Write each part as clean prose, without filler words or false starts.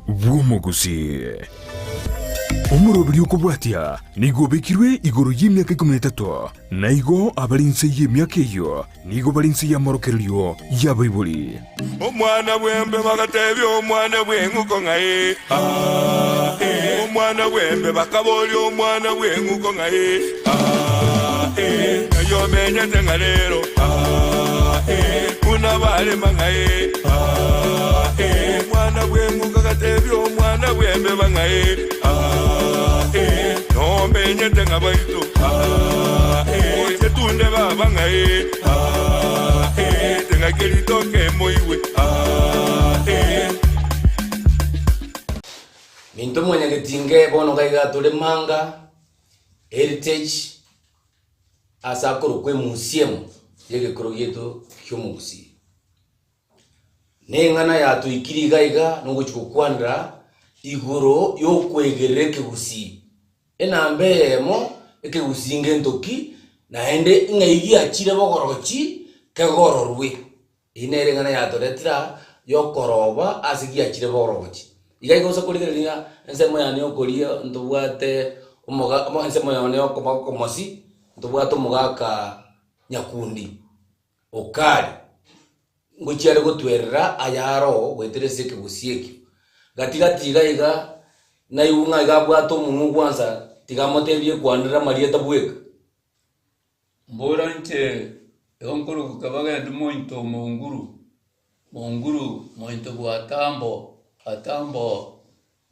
bw'omogusii. Omoroberi okobwatia nigo obekirwe igoro y'emiaka ikomi na etato, na igo abare inse y'emiaka eyio nigo bare inse y'amorokererio y'abaibori. Omwana bw'embe bagatebia omwana bw'eng'uko ng'a ee, aa, ee. Omwana bw'embe bakaboria omwana bw'eng'uko ng'a ee, aa, ee. Ng'ai omenyete ng'a rero, aa, ee. Buna barema ng'a ee, aa, ee. Omwana bw'eng'uko agatebia omwana bw'embeba ng'a ee, aa, ee. Nomenyete ng'a baito, aa, ee. Oche tunde baba ng'a ee, aa, ee. Teng'aki ritoke moigwe, aa, ee. Minto mwanyagetinge bono gaiga tore Manga Heritage ase akorokwa emuseum y'egekoro giaito ki'omogusii. Neng'ana yatoikire iga iga nogochia gokwanera igoro y'okwegerera ekegusii. Enamba eyemo, ekegusii ngento ki, naende ng'ai giachire bogorochi kegororwe. Eyio nere eng'ana yatoretire aa, yokoroba ase giachire bogorochi. Iga igo gose korigereria ng'a ensemo yane yokoria ntobwate omoga ensemo yane yokoba okomosi, ntobwate omogaka nyakundi, Okari, ngochia are gotwerera ayaro goetera ase ekegusii ekio. Gati gati iga iga, naigwe ng'a iga abwate omonwa ogwansa, tiga amotebie ekwanere amarieta bweka. Mbora inche igo nkorogoka bagende mointo Omonguru, Monguru mointo bwa Atambo, Atambo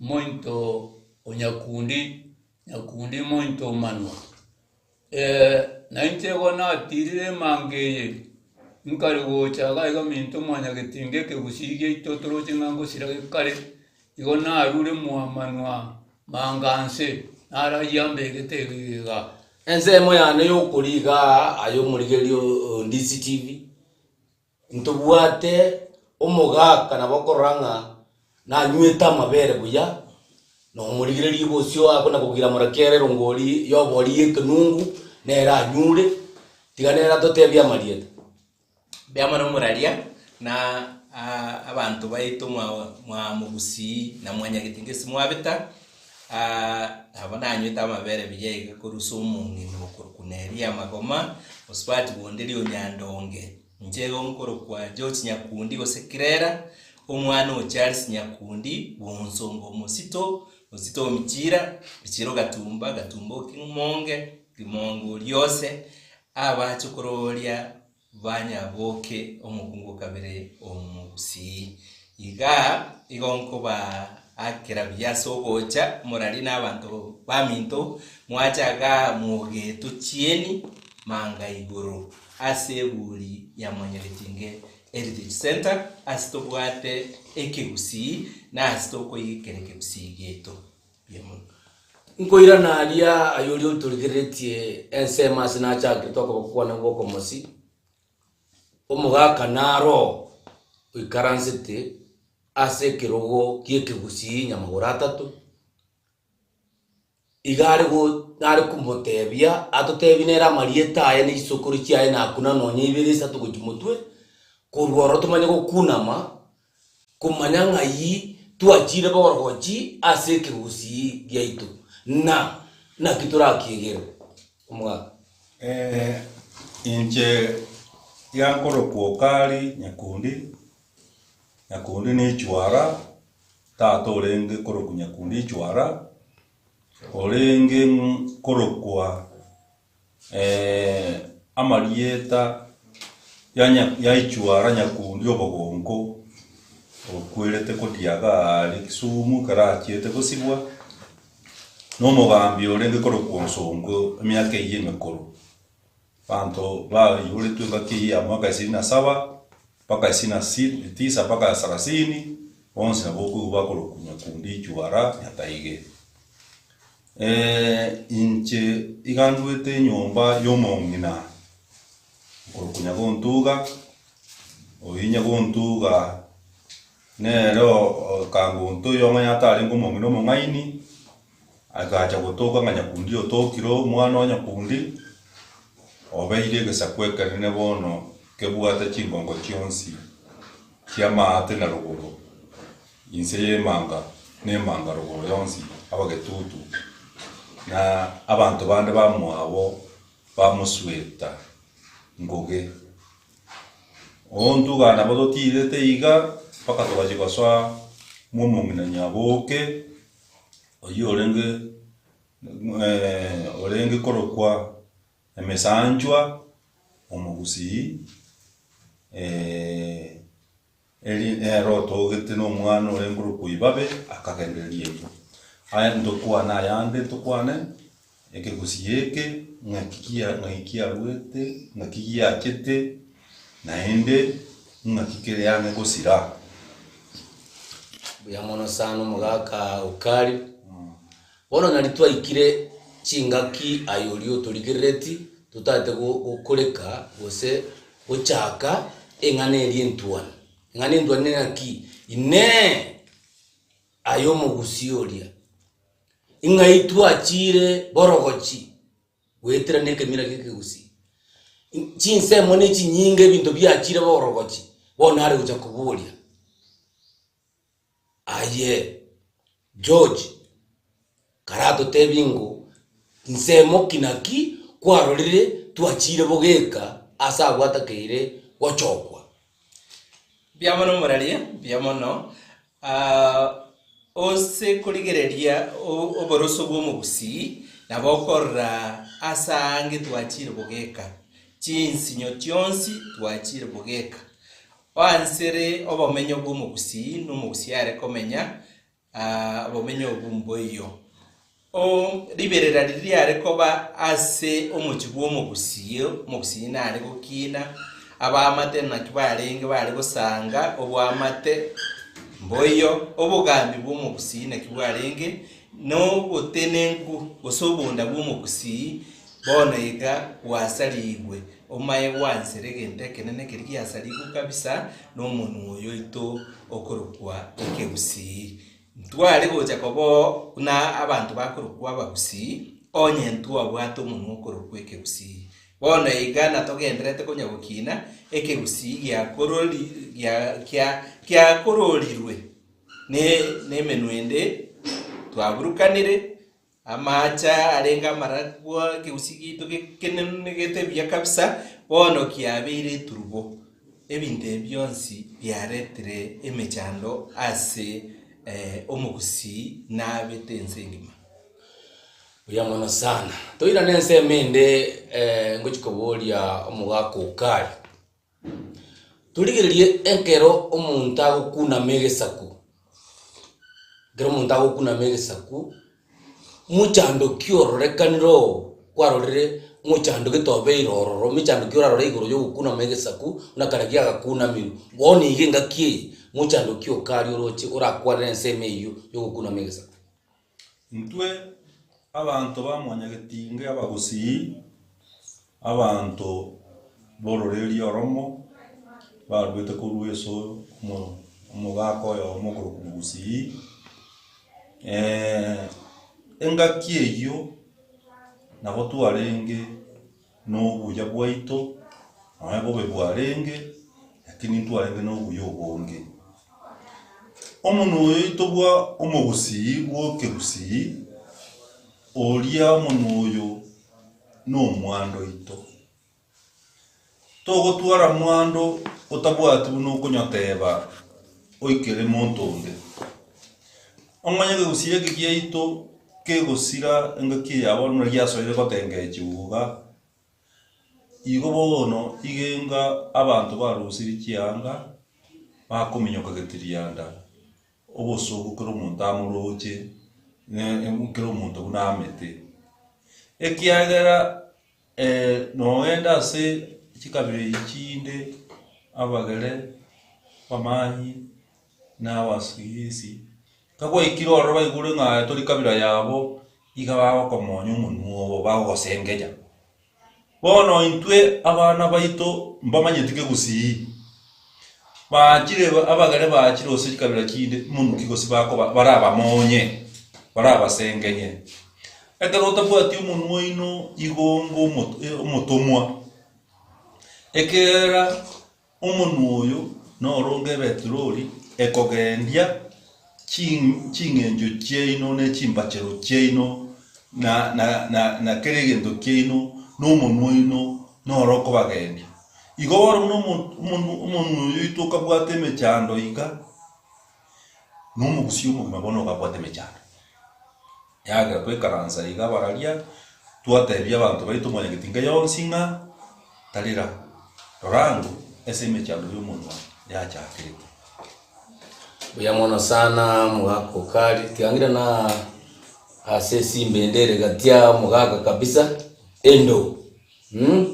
mointo o Nyakundi, Nyakundi mointo o Manwa. Na inche igo natirire emanga eye, nkare gocha iga iga minto mwanyagetinga ekegusii giaito toroche ng'a ngosira gekare, igo narure mwamanwa manga nse, naro ayio ambegete iga iga. Ensemo yane y'okoria iga aa aye omorigereria o DCTV, ntobwate omogaka nabo okorora ng'a nanywete amabere buya, na omorigereria bosio akona kogira morakera erongori y'obori y'ekenungu, nere anyure, tiga nere atotebie amarieta. Mbuya mono moraria na abanto baito mwa mogusii na mwanyagetinga ase mwabeta, nabo nanywete amabere buya iga korwa ase omong'ina okorokwa Neria Magoma, mosubati bonde ria Onyandonge. Inche igo nkorokwa George Nyakundi gose Kirera, omwana o Charles Nyakundi bw'Onsongo Omosito, Mosito o Michira, Michira o Gatumba, Gatumba o Kimonge, Kimonge o Riose, Abachokororia ba Nyaboke omokungu o kabere omogusii. Igaa igo nkobaakera buya ase ogocha morari na abanto baminto, mwache igaa mogetwe chieni manga igoro ase eburi ya Mwanyagetinge Heritage Centre ase tobwate ekegusii na ase tokoigekera ekegusii giaito. Mbuya mono. Nkoirana aria aye oria otorigereretie ensemo ase nachakire tokoba gokwana gw'okomosi, omogaka naro oikaransete ase ekerogo gi'ekegusii nyamagoro atato, iga are go nare komotebia atotebie nere amarieta aye na chisokoro chiaye nakuna nonye ibere isato gochia motwe, korwa ororo tomanye gokunama. Komanya ng'ai twachire borogochi ase ekegusii giaito, na naki torakiegere. Omogaka. Inche iga nkorokwa Okari Nyakundi, Nyakundi ne echwara, tata orenge korokwa Nyakundi echwara, orenge korokwa Amarieta yaichwara nyakundi obogonko okwerete kodiaga aaria Kisumu ekero achiete gosibwa, na omogambi orenge korokwa Onsongo emiaka eyio emekoro. Abanto baiboretwe engaki eyio ya mwaka ishirini na saba mpaka ishirini na tisa mpaka sarasini, bonsi nabo okoigwa bakorokwa nyakundi ichwara nyataige. Inche iga ndwete enyomba y'omong'ina okorokwa Nyagontuga, oyio Nyagontuga nere okangonta oyo ong'e atarenge omong'ina omong'aini, agacha gotoka ng'a Nyakundi otokire omwana o Nyakundi, obeire egesaku ekenene bono kebwate chingongo chionsi chi'amaate na rogoro, inse y'emanga. na emangarogoro yonsi, abagetutu, na abanto bande bamwabo bamosweta ngoge. Ontugana nabo totiirete iga mpaka togachia gosoa mw'omong'ina Nyaboke, oyio orenge orenge korokwa Emesanchwa, Omogusii, eri nere otogete na omwana orenge korokwa Ibabe, akagendereria eyio. Aye ntokwane ayande ntokwane, ekegusii eke ng'aki kia ng'ai kiaruete, ng'aki giachete, naende ng'aki kere ang'e gosira. Mbuya mono sana omogaka Okari. Bono nari twaikire chingaki aye oria otorigerereti totagete gokoreka gose gochaka eng'ana eria entuani. Eng'ana entuani neng'aki? Inee! Aye omogusii oria, ing'ai twachire borogochi goetera nekemira gi'ekegusii? Chinsemo ne chinyinge ebinto biachire borogochi, bono are gocha koboria. Aye George, karatotebie ng'o nsemo ki naki kwarorire twachire bogeka ase abwo atakeire gochokwa? Mbuya mono omoraria, mbuya mono. Ase korigereria oboroso bwa omogusii, nabo okorora ase aange twachire bogeka, chinsinyo chionsi twachire bogeka. Oansere obomenyo bw'omogusii na omogusii are komenya obomenyo obwo mboiyo. Riberera riria riare koba ase omochie bw'omogusii, omogusii nare gokina, abaamate naki barenge bare gosanga oboamate mboiyo, obogambi bw'omogusii naki bwarenge, na obotenenku gose obonda bw'omogusii Bono iga gwasarigwe, omaye gwansera egento ekenene keria giasarigwe kabisa nomonwa oyo oito okorokwa ekegusii. Ntware gocha koba oo buna abanto bakorokwa abagusii, onye ntwabwate omonwa okorokwa ekegusii. Bono iga natogendererete konya gokina, ekegusii giakorori gia kia kiakororirwe ne nemenwa ende twaburukanire. Amaache arenge amaragwa, ekegusii giaito gekenenegete buya kabisa, bono kiabeire eturubo. Ebinto ebi bionsi biaretire emechando ase omogusii nabete ense engima. Buya mono sana. Toirane ensemo ende ngochia koboria omogaka Okari. Torigererie ekero omonto agokunama egesaku, ekero omonto agokunama egesaku, mochando ki ororekanire oo kwarorire mochando gete obeire ororo, mechando ki orarore igoro ya ogokunama egesaku buna kare giagakunamirwe, bono iga engaki eye mochando ki okaria oroche orakwanere ensemo eywo ya ogokunama egesaku. Intwe abanto ba Mwanyagetinge abagusii, abanto b'ororeria oromo, barwete korwa ase omogaka oyomo okorokwa Mogusii, engaki eyio nabo twarenge na obuya bwaito, nonya bobe bwarenge, lakini ntwarenge na obuya obonge. Omonwa oyo oito bwa omogusii bwa okegusii, oria omonwa oyo na omwando oito. Togotwara mwando otabwati buna okonyoteba oikere monto onde. Omanye ekegusii eke giaito kegosira engaki eye ya bono buna giasoire gotengechigwa iga. Igo bono igenga abanto barusirie chianga, bakominyoka getirianda, obosooku kera omonto amoroche, ne kera omonto buna amete. Ekiagera nogenda ase chikabira echi chinde, abagere, abamanyi, na abasugisi, Kagwaikire ororo baigure ng'a aye tori kabira yabo, iga bagokomonya omonwa obo, bagogosengenya. Bono intwe abana baito mbamanyeti kegusii, bachire abagere bachire gose chikabira chinde monwa ki gose bakoba barabamonye, barabasengenye. Ekero otabwati omonwa oino igo onge omoto omotomwa, ekeera. Omonwa oyo noronge ebetirori ekogendia. Ching'encho chiaino ne chimbachero chiaino, na, na, na, na kera egento kiaino, na omonwa oino noro okobagendia. Igo bono buna omo, omo, omonwa oyo oito okabwate emechando iga, na omogusii omogima bono okabwate emechando. Yagera twaikaransa iga abararia, twatebia abanto baito mwanyagetinga yonsi ng'a tarera, rora ango ase emechando y'omonwa yachakerete. Mbuya mono sana omogaka Okari, tiga ng'ira na ase esimba ende ere gati ya omogaka kabisa, endo mh,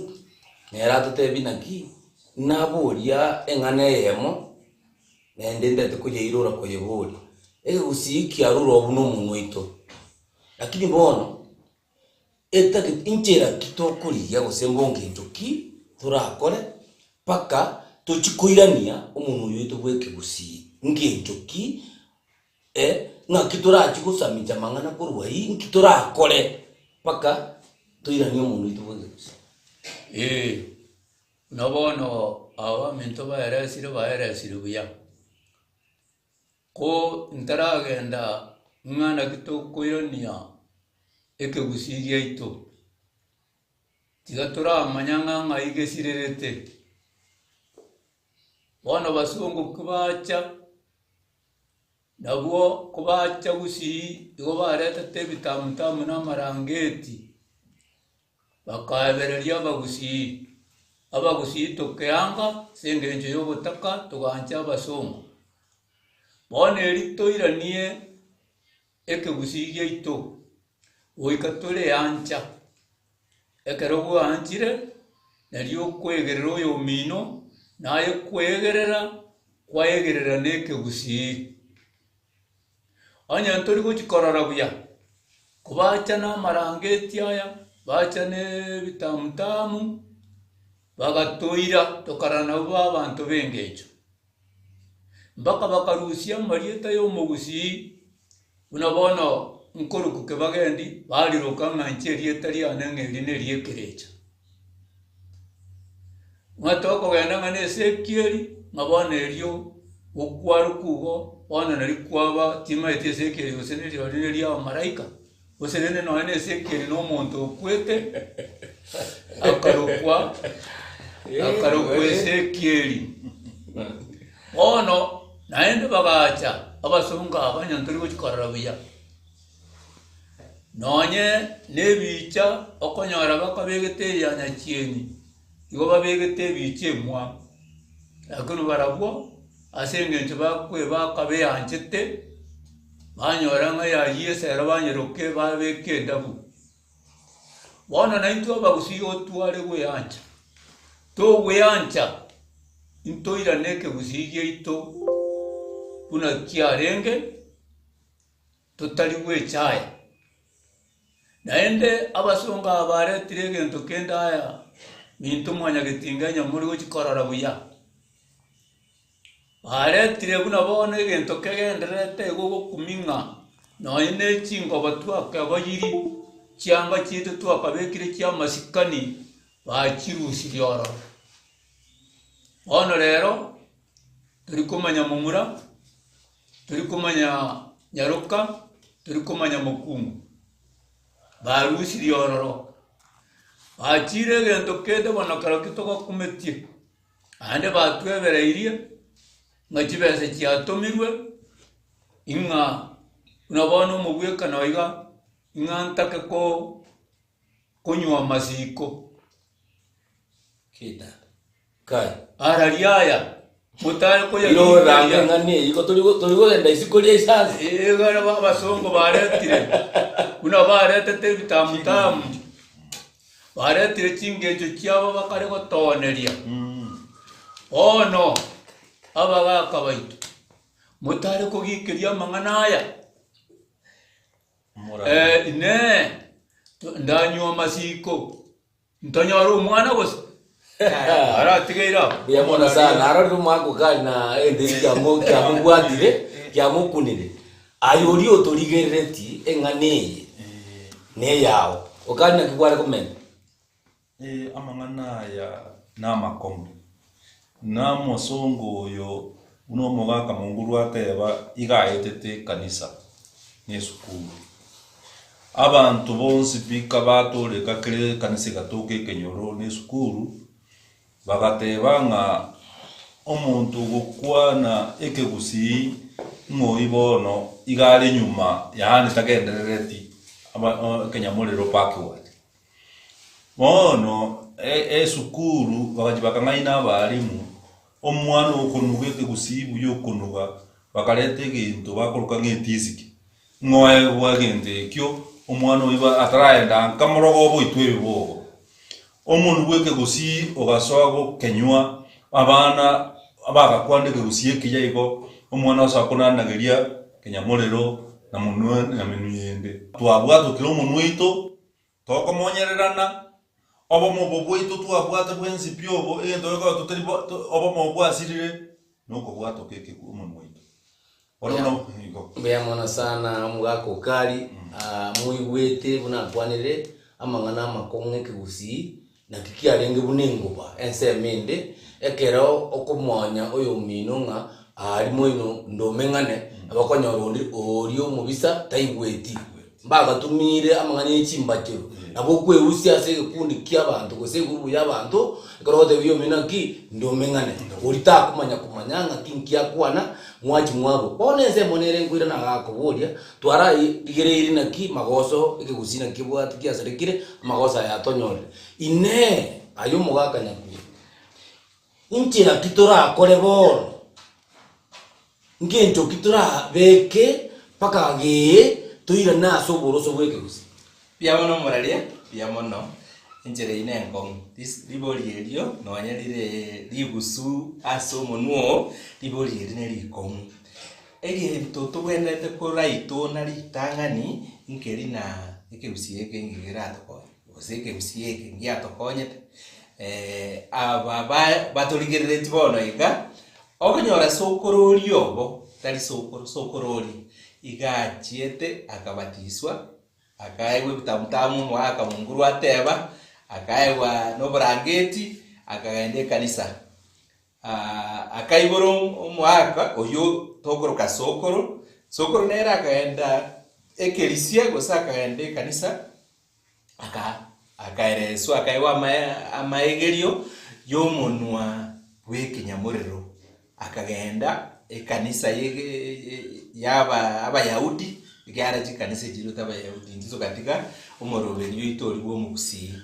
nere atotebi naki, naboria eng'ana eyemo. Naende ndete koyeirora koyeboria, Ekegusii kiarure obwo nomonwa oito, lakini bono etagete inchera ki tokorigia gose mbongencho ki torakore mpaka tochie koirania omonwa oyo oito bw'ekegusii? Ngencho ki ng'aki torachie gosamicha amang'ana korwa ayio, nki torakore mpaka toiranie omonwa oito bw'ekegusii? Ee. Buna bono abaminto baeresire baeresire buya, ko ntaragenda ng'a naki tokoirania ekegusii giaito, tiga toramanya ng'a ng'ai gesirerete. Bono basongo kibacha, nabwo kobacha gusii igo baretete ebitamutamu na amarangeti. Bakaebereria abagusii, abagusii tokeanga ase engencho y'obotaka togancha abasongo. Bono eri toiranie ekegusii giaito, goika toreancha. Ekero bwanchire, nario okoegerera oyomino, naye koegerera, kwaegerera na ekegusii. Onye ntori gochia korora buya, kobacha namarangeti aya, bacha nebitamutamu, bagatoira tokarora nabwo abanto b'engencho. Mpaka bakarusia amarieta y'omogusii, buna bono nkorokwa Kebagendi, bariroka ng'a inche erieta riane ng'a eri neria ekerecha. Ng'a tokogenda ng'a na Ezekieli, ng'a bono erio gokwarokwa igo, bono nari kwaba timaeti Ezekieli gose nerirorio neria abamalaika, gose rende nonye na Ezekieli na omonto okwete, akarokwa akarokwa Ezekieli. Bono naende bagacha abasongo aba onye ntori gochia korora buya. Nonye nebicha okonyora bakabegete eya nyachieni, igo babegete ebicha emwamu, lakini barabwo ase eng'encho bakwebaka beanchete, banyora ng'a yayio esero banyeroke babeke endabu. Bono naintwe abagusii igo tware gweancha, togweancha intoirane ekegusii giaito buna kiarenge. totari gwechaya. Naende abasongo aba baretire egento kende aya minto mwanyagetinga enyamori gochia korora buya. Baretire buna bono egento kegendererete igo ogokumia ng'a nonye ne chingobo twakaboiri, chianga chiaito twakabekire chia amasikani bachirusirie ororo. Bono rero, tori komanya momura. Tori komanya nyaroka, tori komanya mokungu. Barusirie ororo, bachire egento kende bono kerokio togakumetie, naende batwebereirie ng'a chibesa chiatomirwe, ing'a buna bono omogwekano iga, ing'a ntake ko konywa amasiko. Kai. Araria aya, motare Irora koyagingeria. eng'ana eye, igo tori go- tori kogenda isiko ria isasi. Iga nabo abasongo baretire, buna baretete ebitamutamu, baretire chingencho chiabo bakare gotooneria. Bono, abagaka baito, motare kogikeria amang'ana aya, Inee! Ndanywe amasiko, ntonyore omwana gose? Aratigeire abo. Mbuya mono sana arorire omwaka okari na egento eki kiamo kiamobwatire kiamokunire aye oria otorigerereti eng'ana eye neyao okari naki kware komenya. Amang'ana aya namakong'u, na omosongo oyo. Buna omogaka monguru ateba iga aetete ekanisa na esukuru. Abanto bonsi pi kabatoreka kere ekanisa egatoka ekenyoro na esukuru, bagateba ng'a omonto ogokwana ekegusii ng'a oyio bono iga are nyuma yaani tagenderereti aba ekenyamorero backward. Bono esukuru bagachia bakang'aina abalimu, omwana okonuga ekegusii buya okonuga, bakareta egento bakoroka ng'a etisiki, ng'a oegwe egento ekio, omwana oyio ataraenda nka morogoba oitwe ebibogo. Omonwe bwa ekegusii ogasoa gokenywa, abana bagakwana ekegusii ekiya igo, omwana osoa konanageria kenyamorero na monwe na menwe ende. Twabwatokire omonwe oito. Tokomonyererana, obomo obo bwaito twabwate bwensi pi obo, egento gekoba totari bo to obomo obo bwasirire, nokobwatoka eke omonwa oito. Bono buna igo. Mbuya mono sana omogaka Okari, moigwete buna akwanire amang'ana amakong'u ekegusii, naki kiarenge buna engoba ensemo ende, ekero okomonya oyomino ng'a aria moino ndomeng'ane, nabo okonyora onde oria omobisa taigweti. Mbagatumire amang'ana ye chimbachero, nabo okweusia ase egekundi ki'abanto gose egurubu y'abanto, ekero ogotebia oyomino ng'aki ndomeng'ane, oria takomanya komanya ng'aki nki akwana, mwachi mwabo. Bono ensemo nere nkoirana agakoboria, Twararigereirie naki magoso ekegusii naki kebwate kiasarekire, amagoso aya atonyorire. Inee! Aye omogaka nyakure, inchera ki torakore bono? Ngento ki torabeke mpaka gee toirane ase oboroso bw'ekegusii? Mbuya mono omoraria, mbuya mono, enchera eyio nenkong'u, ris ribori erio nonye rire rigusu ase omonwe oo, ribori eri nerikong'u. Egento tobwenerete koraitona ritang'ani, nkeri na ekegusii eke nki keratokonye, gose ekegusii eke ngiatokonyete, aba ba batorigereretie bono iga, okonyora sokoro oria obo, tari sokoro, sokoro oria, iga achiete akabatiswa, akaegwa ebitamutamu omogaka omonguru ateba, akaegwa na oborangeti, akagenda ekanisa. Akaibora omogaka oyio tokoroka sokoro, sokoro nere akagenda ekerisia gose akagenda ekanisa, aka akaereswa akaegwa amaegerio y'omonwa bw'ekenyamorero, akagenda ekanisa yaba abayahudi, ekiagera chikanisa echi chirote abayahudi intwe togatiga omoroberi oito oria bwa omogusii.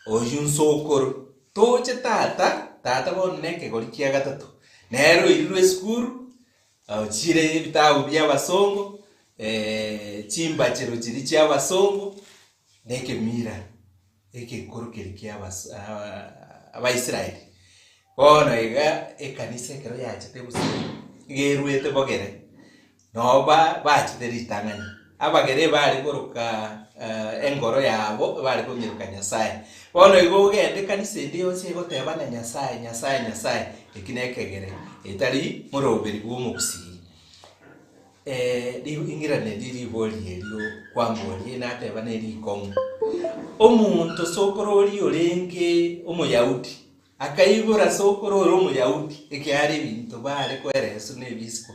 Oyio nsokoro, toche tata, tata bono nekegori kia gatato, nere oirirwe esukuru, ochire ebitabu bia abasongo, chimbachero chiria chia abasongo, na ekemira egekoro keria kia abas abaisraeli. Bono iga ekanisa ekero yachete gose iga erwete bogere, noo ba bachete ritang'ani, abagere ebare koroka engoro yabo ebare konyeroka Nyasaye. Bono igo ogende ekanisa ende yonsi egoteba ng'a Nyasaye, Nyasaye, Nyasaye, eki na ekegere etari moroberi bwa omogusii. Ing'irane riribori erio kwamboria nateba ne rikong'u, omonto sokoro oria orenge omoyahudi, Akaibora sokoro ore Omoyahudi, ekiagera ebinto baare koereswa nebisiko.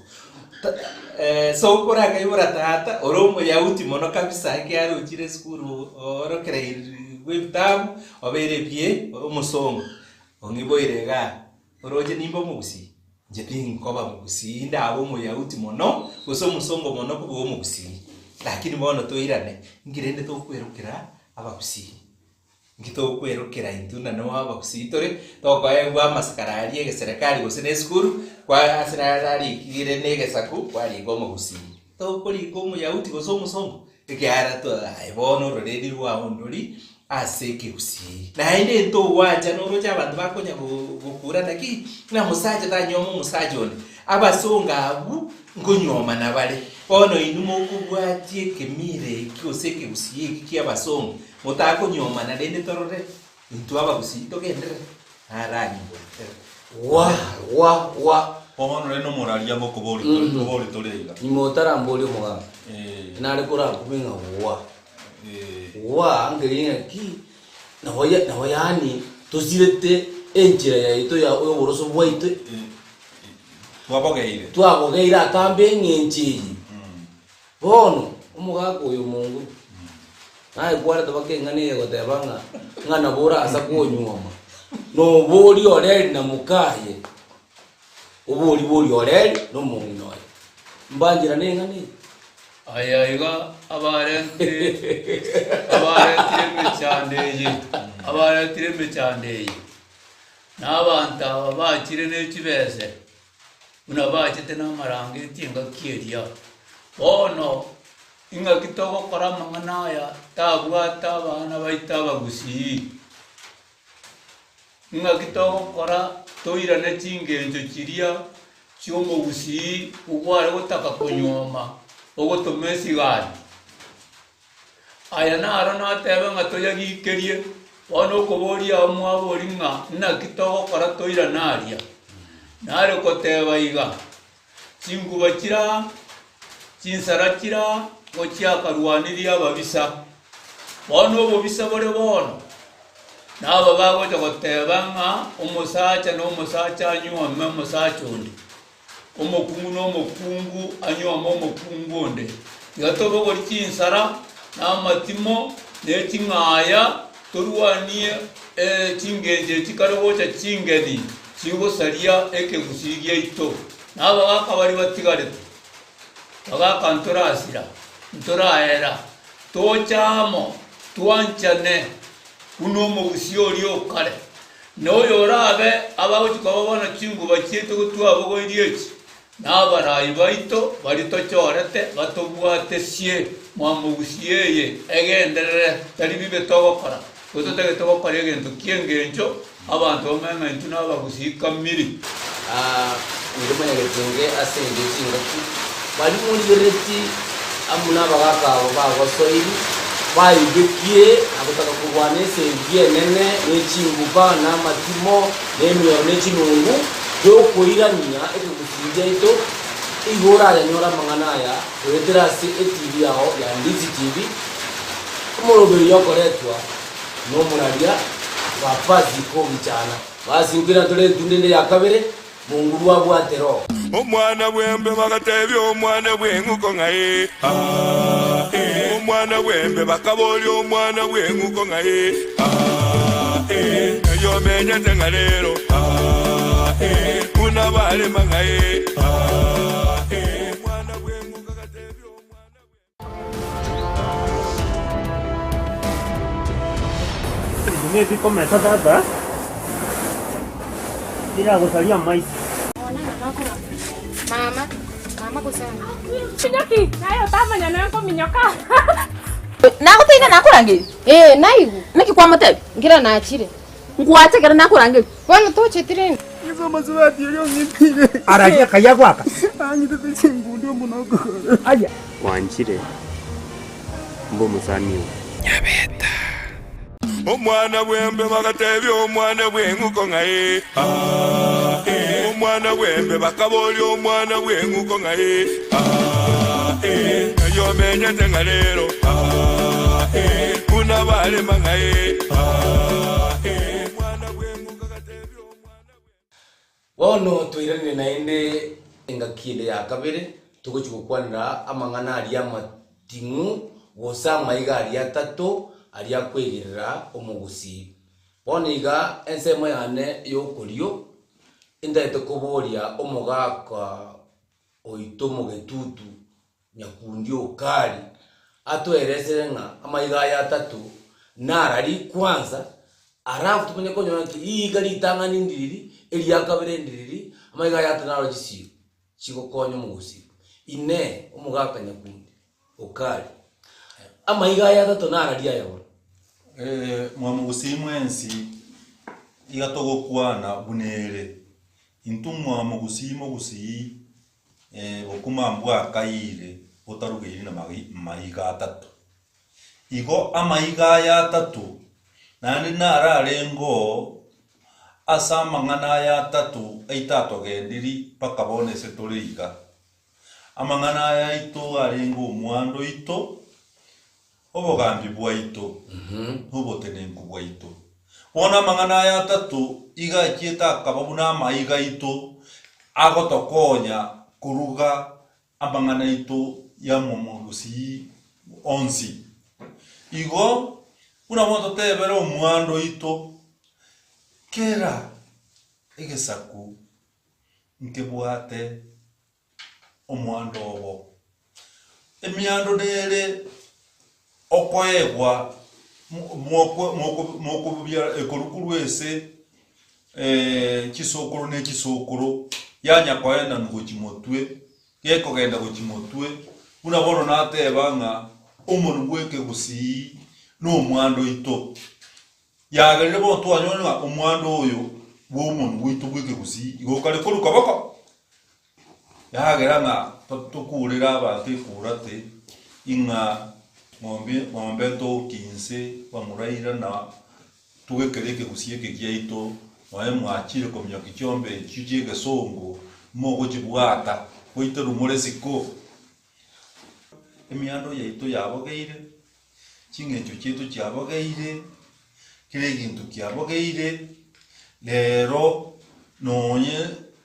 Sokoro akaibora tata ore Omoyahudi mono kabisa, ekiagera ochire esukuru oorokereirwe ebitabu, obeire bie omosongo. Ong'iboire igaa, oroche nimbe omogusii? Inche tinkoba mogusii, ndabe Omoyahudi mono, gose omosongo mono kobua omogusii. Lakini bono toirane, inki rende tokwerokera abagusii? Inki tokwerokera intwe na noa abagusii tore, tokoegwa amasakara aria egeserekari gose na esukuru, kwa ase nare arikire na egesaku kwarika omogusii. Tokorika omoyahudi gose omosongo, ekiagera to aye bono ororeri rwao ndori ase ekegusii. Naende ntogwancha noroche abanto bakonya go gokura naki, ng'a mosacha tanyuoma omosacha onde, abasongo abwo nkonyuomana bare. Bono inwe mokobwatia ekemira eki gose ekegusii eki kia abasongo, Motakonyuomana rende torore intwe abagusii togenderere naranyigwete. Gwa gwa gwa. Bono rende omoraria ngokobori tore kobori tore iga. Nyuma otaramboria omogaka Eh. nare korakume ng'a gwa Eh. gwa nkeria ng'aki nabo ya nabo yaani tosirete enchera yaito ya oboroso bwaito. Twabogeire. Twabogeire atambe eng'encho eye. Bono omogaka oyo omonguru naye kwareta baka eng'ana eye goteba ng'a ng'a nabo orasa konyuoma, noboria oreri na mokaye, obori boria oreri na omong'ina oye. Mbancherane eng'ana eye? Aya iga abarentire abarentire emechando eye, abarentire emechando eye, na abanto aba bachire ne chibese, buna bachete na amarangeti engaki eria. Bono, ing'aki togokora amang'ana aya tabwate abana baito abagusii? Ing'aki togokora toirane chingencho chiria chi'omogusii obware gotaka konyuoma ogotoma esigani? Aya naro natebe ng'a toyagikerie, bono okoboria ao mwaboria ng'a naki togokora toirane aria. Nare koteba iga, chinkuba chiraa, chinsara chiraa, gochiakarwanirie ababisa. Bono obobisa bore bono, naba bagocha goteba ng'a omosacha na omosacha anyuome omosacha onde. Omokungu na omokungu anyuome omokungu onde. Tiga tobogorie chinsara, na amatimo, ne ching'aya, torwanie chingencho echi kare gocha chingeni chigosaria ekegusii giaito. Na abagaaka baria batigarete bagaaka ntorasira, ntoraera, toche amo, twanchane buna omogusii oria o kare. Na oyorabe abagochia koba bono chinguba chiaito gotwabogoirie echi, na abarai baito baria tochorete batobwate sie mwamogusia eye egenderere, tari bibe togokora, gose totagete gokora egento ki'engencho, abanto bamanye ng'a intwe nabagusii kamiri. Ninde mwanyagetinge ase engencho ye chingaki, baria morigereretie amo nabagaaka aba bagosoiri, baibekie na gotaka korwana esegi enene, ne chinguba, na amatimo, na emioro, ne chinungu, y'okoirania ekegusii giaito, igo orayanyore amang'ana aya goetera ase etibi yao ya Ndizi TV, omoroberi okoretwa nomoraria bwa Paziko Gichana. Basi nkoirana tore etunda ende ya kabere, Monguru abwate Roho. Omwana bw'embe bagatebia omwana bw'eng'uko ng'a ee, aa, ee. Omwana bw'embe bakaboria omwana bw'eng'uko ng'a ee, aa, ee. Ng'ai omenyete ng'a rero, aa, ee. Buna barema ng'a ee, aa, ee. Omwana bw'eng'uko agatebia omwana bw'embe. Ebi nebikomesa tata, biragosaria amaiso. Nagotebi ng'a nakorangeria? Ee, naigwe. Naki kwamotebia? Nkera nachire. Nkwache ekero nakorangeria? Bono tocheti rende. Araria akayia goaka. Aya. Gwanchire mbe omosani oo. Omwana bw'embe bagatebia omwana bw'eng'uko ng'a ee, aa, ee. Omwana bw'embe bakaboria omwana bw'eng'uko ng'a ee, aa, ee. Ng'ai omenyete ng'a rero, aa, ee. Buna barema ng'a ee, aa, ee. Omwana bw'eng'uko agatebia omwana bw'embe. Bono twairanire naende engaki ende ya kabere, togochia gokwanera amang'ana aria amating'u, gose amaiga aria atato, aria akwegerera omogusii. Bono iga ensemo yane y'okorio, intagete koboria omogaka oito omogetutu Nyakundi Okari atoeresere ng'a amaiga aya atato narari kwanza alafu tomanye konyora nki riiga ritang'ani ndiriri, eria kabere ndiriri, amaiga aya atato naro chisiro chigokonya omogusii. Inee! Omogaka Nyakundi Okari, amaiga aya atato narari aya bono? Mwamogusii mwensi, iga togokwana buna ere, intwe mwamogusii mogusii Bokima mbwakaire botarugeiri namaiga atato. Igo amaiga aya atato naende nararenge oo ase amang'ana aya atato aito atogendiri mpaka bono ase tore iga. Amang'ana aya aito arenge omwando oito, obogambi bwaito, na obotenenku bwaito. Bono amang'ana aya atato iga achiete akaba buna amaiga aito. agotokonya koruga amang'ana aito y'omogusii onsi. Igo buna bono totebere omwando oito, kera egesaku nkebwate omwando obo. Emiando nere okoegwa mokobia ekorwa korwa ase chisokoro ne chisokoro, yanya koenanwa gochia motwe, gekogenda gochia motwe, buna bono nateba ng'a omonwe bw'ekegusii na omwando oito. Yagerire bono twanyora ng'a omwando oyo bw'omonwe bwaito bw'ekegusii igo okare korwa koboko. Yagera ng'a tokurere abanto ekurate ing'a ng'ombe ng'ombe ntoki inse bamuraira na togekere ekegusii eke giaito nonye mwachire kominyoki chiombe echio chia egesongo mogochibwata goiterwa more isiko. Emiando yaito yabogeire, ching'encho chiaito chiabogeire, kera egento kiabogeire, rero nonye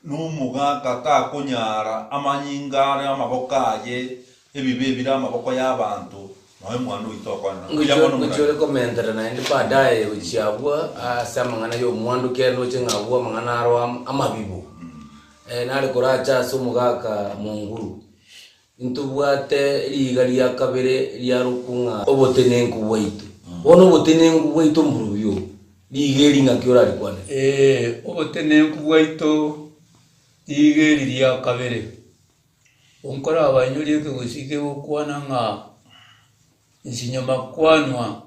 na omogaka takonyara amanyinga are amaboko aye, ebibe bire amaboko ya abanto, nonye omwana oito okoenana. Mbuya mono Ngochia ore morari. komentera naende baadaye gochia abwo ase amang'ana ya omwando kiagera ndoche ng'a abwo amang'ana aro amabibo. Nare koracha ase omogaka monguru. Ntobwate riiga ria kabere riarokwo ng'a obotenenku bwaito. Bono obotenenku bwaito mborobio obo, riiga eri ng'aki orarikwane? Ee, obotenenku bwaito riiga eri ria kabere. Nkorabainyorie ekegusii kegokwana ng'a nsinyo makwanwa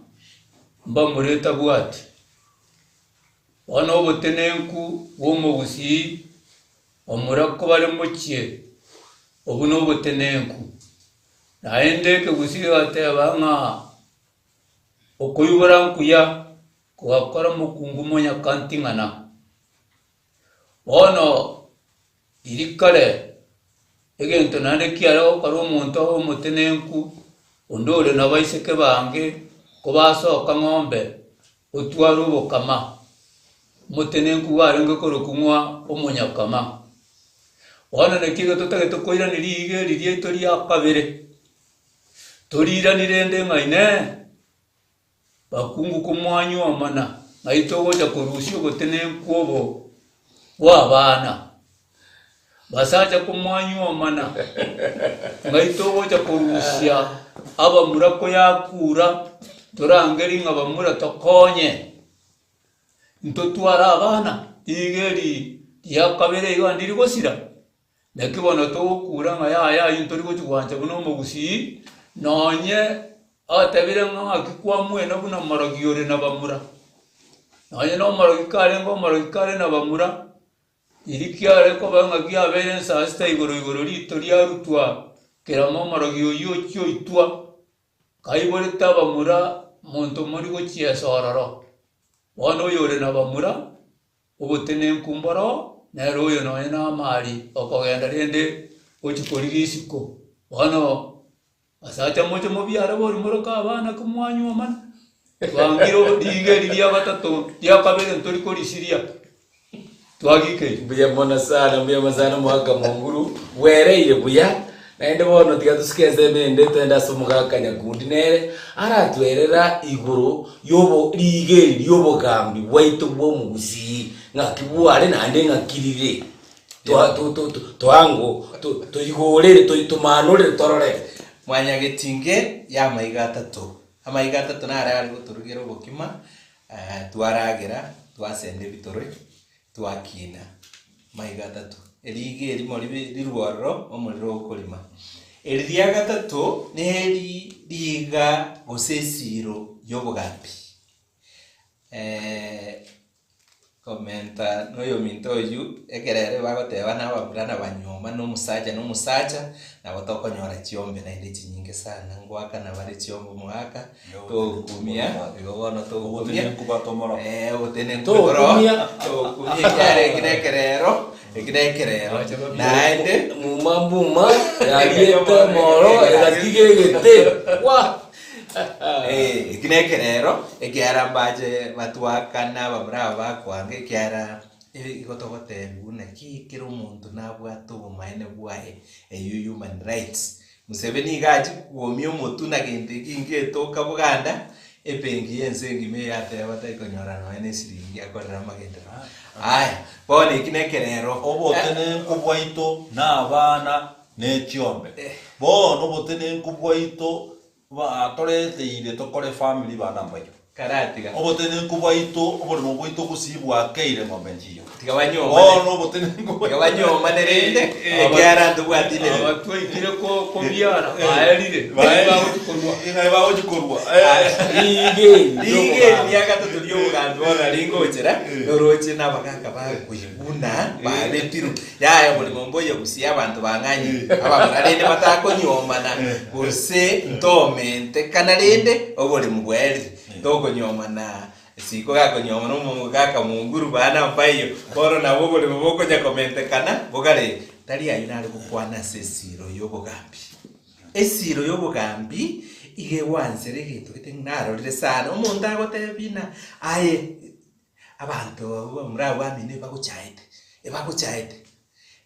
mbamura etabwati. Bono obotenenku bw'omogusii omura kobare mochie, obwo nobotenenku. Naende ekegusii gegateba ng'a okoibora nkuya kogakora mokungu monyaka nting'ana. Bono riria kare egento naende kiare gokora omonto abe omotenenku, onde ore nabaiseke bange, kobasoka ng'ombe, otware obokama, omotenenku bwarenge korokwa ng'a omonyakama. Bono naki iga totagete koirania riiga eri riaito ria kabere, toriranie rende ng'a inee, Bakungu komwanyuomana, ng'ai togocha korusia obotenenku obo bw'abana? Basacha komwanyuomana, ng'ai togocha korusia abamura koyakura, torangerie ng'a bamura tokonye, ntotware abana? Riiga eri ria kabere iga ndiri gosira? Naki bono togokura ng'a yaya ayio ntori gochia gwancha buna omogusii, nonye atebire ng'a ng'aki kwamwena buna omorogi ore na bamura. Nonye na omorogi karenge omorogi kare na bamura, riria kiare koba ng'a kiabeire nsaa sita igoro igoro rito riarutwa kerama omorogi oyio ochia oitwa, kaiborete abamura monto mori gochiesa ororo. Bono oyore na bamura. Obotenenku mboro, nere oyo nonya namari okogenda rende gochia korigia isiko. Bono basacha moche mobiare bori moroke abana ki mwanyuomana, twangire riiga eri ria gatato ria kabere ntori korisiria, twagikeire. Mbuya mono sana, mbuya mono sana omogaka Monguru, bwereire buya, naende bono tiga tosuke ensemo ende toende ase omogaka Nyakundi nere aratwerera igoro yobo riiga eri riobogambi bwaito bw'omogusii, ng'aki bware naende ng'aki rire. Toa to to to toango to toigorere toi tomanorere torore. Mwanyagetinge y'amaiga atato. Amaiga atato naro are gotorugera obokima, twaragera, twasenda ebitore, twakina. Amaiga atato. Eriiga erimo ribe rirwe ororo, omorero okorima. Eri ria gatato neri riiga gose esiiro y'obogambi. Komenta noyominto oyio, ekero ere bagoteba na abamura na banyoma na omosacha na omosacha, nabo tokonyora chiombe naende chinyinge sana, ngoakana bare chiombe omogaka, Tokumia, igo bono tokumia. Obotenenku batomora. Eh, obotenenku boro. Tokumia. Tokumia ekiagera eki nekerero, eki nekerero. Naende Muma mbuma yariete moro egatiga egete wa Eh, eki nekerero, ekiagera mbache batwakana abamura aba bakwanga ekiagera. Igo togotebiwa buna ki kera omonto nabwate obomaene bwaye, eyio human rights. Museveni iga achia kwomia omotwe na gento eki ngetoka boganda, ebenki y'ense engima eye yateba tari konyora nonya na esiringi akorere amagenderero. Aya, bono eki nekerero. Obotenenku bwaito nabana ne chiombe. Bono obotenenku bwaito Batoreteire tokore family bana mbayo. Karatiga. Obotenenku bwaito oboremo bwaito gusii bwakeire ng'ombe nchiyo. Tiga banyomane. Bono obotenenku Tiga banyomane rende ekiagera ntobwati Aba nereri. twaikire ko- kobiara baerire bagochi korwa. Ing'ai bagochi korwa. Rigeri Rigeri ria gatato riobogambi bono nari ngochera noroche nabagaka bakoiguna baretirwe. Yaya oborimo mboiyo gusii abanto bang'anyire, abamura rende batakonyuomana, gose ntomentekana rende oborimo bwaerire, tokonyuomana siko gakonyuomana omogaka monguru bana mbaiyo, bono nabo oborimo bokonya komentekana bogare. Tari ayio nare gokwana ase esiro y'obogambi. Esiro y'obogambi iga egwansera egento gete narorire sana, omonto agotebia buna aye. Abanto abwo bamura abwo bamino ebagochaete, ebagochaete,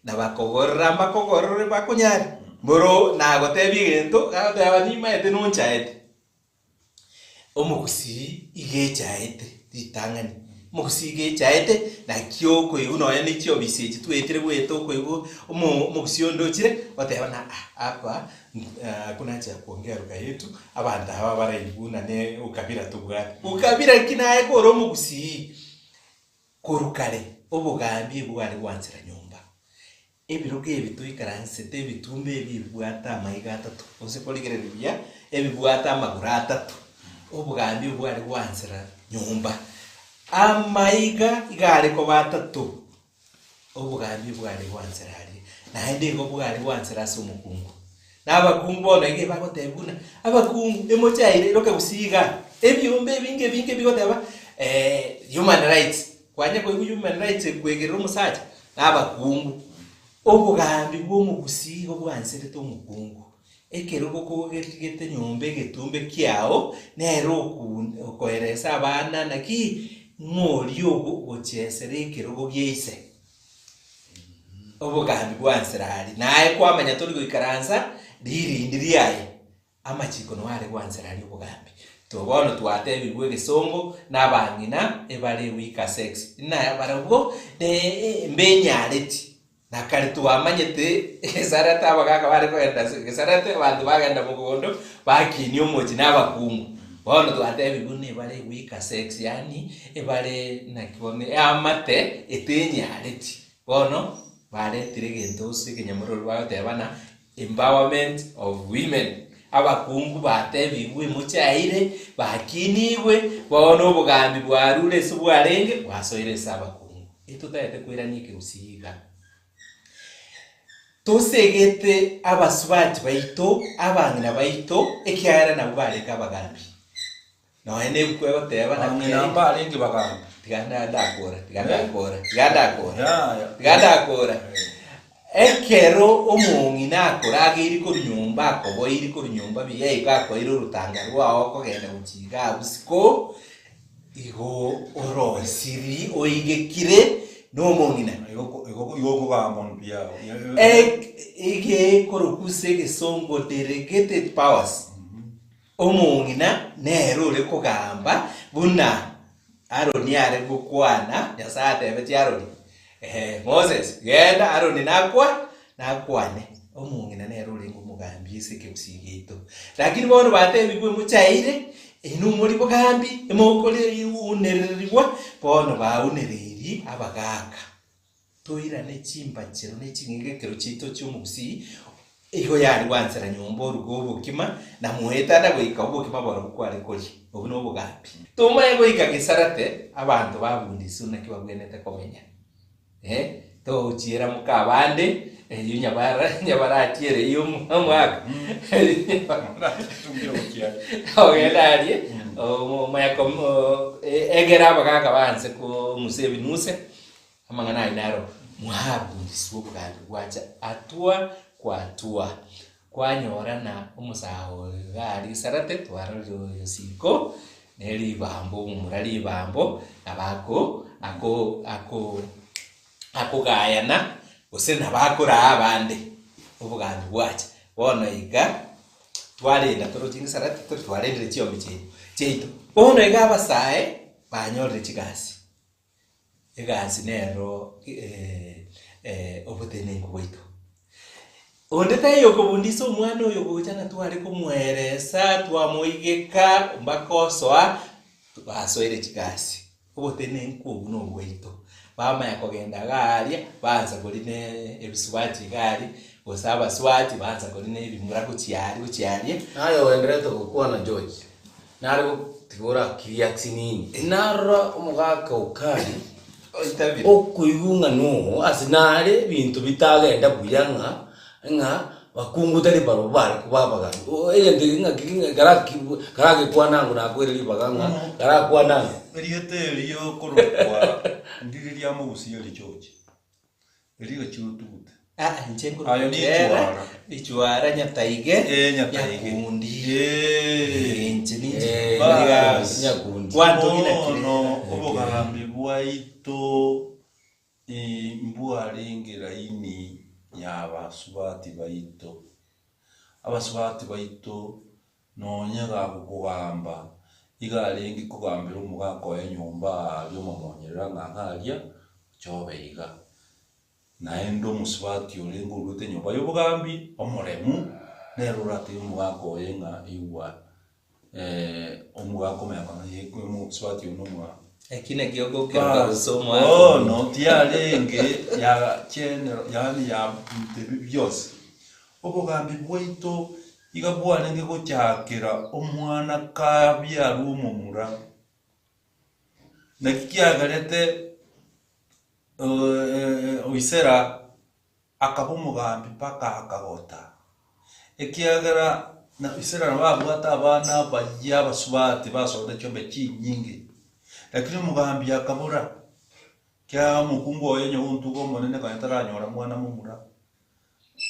na bakogorora mbakogorore bakonyare, mboro nagotebia egento, gagoteba nimaete nonchaete. Omogusii iga echaete ritang'ani, omogusii iga echaete, naki okoigwa nonya ne chiofisi echi twetire goeta okoigwa omo omogusii onde ochire, oteba ng'a ah apa Hakuna haja ya kuongea lugha yetu, abanto aba baraigwe ne ukabila tobwate. Ukabila ki naye kore omogusii? Korwa kare obogambi ebware gwanchera nyomba. Ebirogo ebi toikaransete ebitumbe ebi ebibwate amaiga atato, gose korigereria buya ebibwate amagoro atato. Obogambi obware gwanchera nyomba. Amaiga iga are koba atato. Obogambi bware gwanchera aria, naende igo bware gwanchera ase omokungu. Na abakungu bono iga ebagotebia buna, abakungu emochaire roka gusii igaa, ebiombe ebinge ebinge bigoteba human rights, kwanya koigwa human rights ekoegerera omosacha, na abakungu. Obogambi bwa omogusii igo bwancherete omokungu, ekerogo kogerigete nyomba egetumbe kiao, nere okoeresa abana naki ng'a oria ogochesera ekerogo gia ise. Obogambi bwansera aria, naye kwamanya tori goikaransa ririndi riaye, amachiko noo are gwansera aria obogambi. To bono twatebigwe egesongo na abang'ina ebare weaker sex, na barabwo mbenyareti. Na kare twamanyete egesarate abagaaka bare kogenda ase egesarate, abanto bagenda mogondo, bakinia omochie na abakungu. Bono twatebigwe buna ebare weaker sex yaani ebare naki bono eamate etenyareti. Bono baretire egento ase ekenyamorero bagoteba ng'a empowerment of women. Abakungu batebigwe emochie aire, bakinigwe, bono obogambi bwarure ase bwarenge, bwasoire ase abakungu. Etotagete koirania ekegusii iga. Tosegete abasubati baito, abang'ina baito, ekiagera nabwo barenge abagambi. Nonya na ebuku egoteba naki Abang'ina yarenge. mbarenge bagambi. Tiga nda- ndakora, tiga Eh? ndakora, tiga ndakora, Yaya. tiga ndakora. Ekero omong'ina akorageire korwa nyomba akoboirie korwa nyomba buya igo akoeire orotanga rwao okogenda gochia iga abwo isiko, Igo orosiri oigekire nomong'ina. Igo okogamba mbuya. Egekorokwa ase egesongo delegated powers. Omong'ina nere ore kogamba buna Aroni are gokwana, Nyasae atebetie Aroni, eeh Moses, genda Aroni nakwa nakwane. Omong'ina nere orenge omogambi ase ekegusii giaito. Lakini bono batebigwe mochaire, inwe mori bogambi, emokoreundererigwa, bono baunereirie abagaaka. Toirane chimbachero ne ching'egekero chiaito chi'omogusii, igo yare gwansera nyomba oruge obokima, na moetana goika obokima borobwo kware koria. Obwo nobogambi. Tomanye goika gesarate abanto babundiswe naki babwenerete komenya. Eh, togochiera moka abande, eyio nyabara nyabarachiere eyio omwaka. Ogenda aria, omanye komo egere abagaka baanse kong'usa ebinuse, amang'ana ayio naro mwabundiswe obogambi bwacha hatua kwa hatua. Kwanyora na omosae oyo iga aria gesarate twarorire oyo osiko, ne ribambo omomura ribambo, nabo ako ako ako. akogayana, gose nabo akoraa abande, obogambi bwacha. Bono iga, twarenda toroche ngesarati tore twarendire chiombe chiaito chiaito. Bono iga abasae, banyorire chigasi, egasi nero obotenenku bwaito. Onde taiyo okobundisa omwana oyo gocha ng'a tware komoeresa, twamoigeka mpaka osoa, basoire chigasi. Obotenenku obwo nobwaito. Bamanya kogenda iga aria, baansa korina ebisubati iga aria, gose abasubati baansa korina ebimura gochia aria gochia aria. Naye ogendererete gokwana George, nare gotiga orakirie asinini. Narora omogaka Okari Oitabire. okoigwa ng'a noo ase nare ebinto bitagenda buya ng'a ng'a bakungu tari barobwo bare koba abagambi. O egento eke ng'aki ng'a karaki karagekwana ango nakoire ribaga ng'a karakwane ango. Erieta erio okorokwa ndiri ria mogusia eri George, erio chiotugute. Aa inche nkorokwa Aye Kirera, nichuara. Ichuara Nyataige, Eh, Nyataige. Nyakundi. Eh. Eh, inche ninche Eh, Bas. Nyakundi. Gwantogina Bono Kirera. obogambi bwaito eh, mbwarenge laini ya abasubati baito. Abasubati baito nonye gagokogamba, iga arenge kogambera omogaka oye nyomba aria omomonyerera ng'a ng'a aria, ochobe iga. Naende omosubati orenge oruete enyomba y'obogambi, omoremu, nere oratebie omogaka oye ng'a igwa omogaka omanya konya ye omosubati oyo nomogambi. Eki nakio ogokeroka gose omwaka Bono tiarenge ya general yaani ya binto ebi bionsi. Obogambi bwaito iga bwarenge gochakera omwana kabiarwa omomura. Naki kiagerete Oisera akaba omogambi mpaka akagota, ekiagera Oisera nabo abwate abana abayia abasubati basoete chiombe chinyinge, lakini omogambi akabora, ekiagera omokungu oye onye gontuga omonene konya taranyora mwana momura.